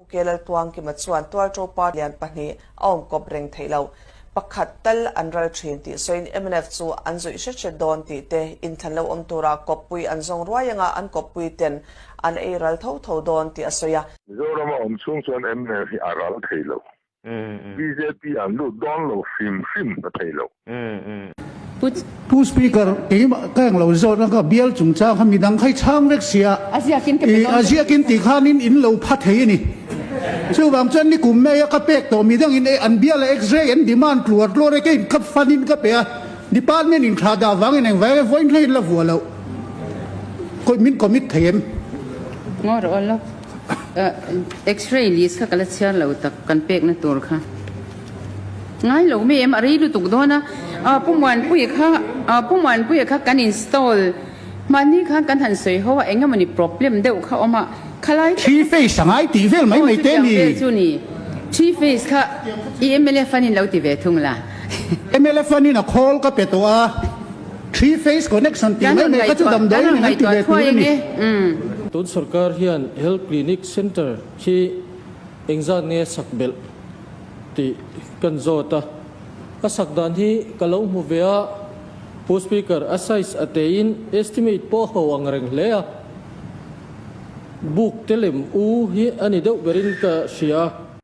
Pu Kelaltuangkima chuan tualṭo party lian pahnih a awm kawp reng theih loh. Pakhat tal an ral ṭhin tih sawiin mnf chu an zuih hret hret dawn tih te, inthlan lo awm tura kawppui an zawng ruai anga an kawppui ten an ei ral tho tho dawn tih a sawi a. Mizorama awm chhung chuan mnf hi a ral thei lo. Bjp an lut dawn lo hrim hrim a thei lo. Pu Speaker, keimah ka englo zawt a ka bial chungchang kha midang kha i chhang vek sia, a ziakin ti khanin in lo pha thei a ni. Chuvang chuan nikum mai a ka pek tawh midangin an bial a x-ray an demand tluar tluar e kei ka fund in ka pe a, department in thla dah vangin engvai e vawiin thlengin la vuah loh. Min commit thei em? Ngaw rawh aw love. X-ray list kha ka la chhiar lo tak kan pekna tur kha. Ngai lo mai em a rei lutuk dawn a, Pu Muanpuia kha Pu Muanpuia kha kan install mahni khan kan han sawi ho a eng emawni problem deuh kha awm a khalai Three face a ngai tih vel mai mai te ni. Aw chutiang vel chu ni. Three face kha i mla fund in lo ti ve thung la. Mla fund in a khawl ka pe tawh a. Three phase connection tih mai mai kha chu damdawiin in an ti ve tur a ni. Tun sorkar hian Health Clinic Centre hi engzat nge sak belh tih kan zawt a, a sak dan hi ka lo hmu ve a, Pu Speaker, a size a teiin estimate pawh a ho ang reng hle a, book te lem u hi a ni deuh berin ka hria.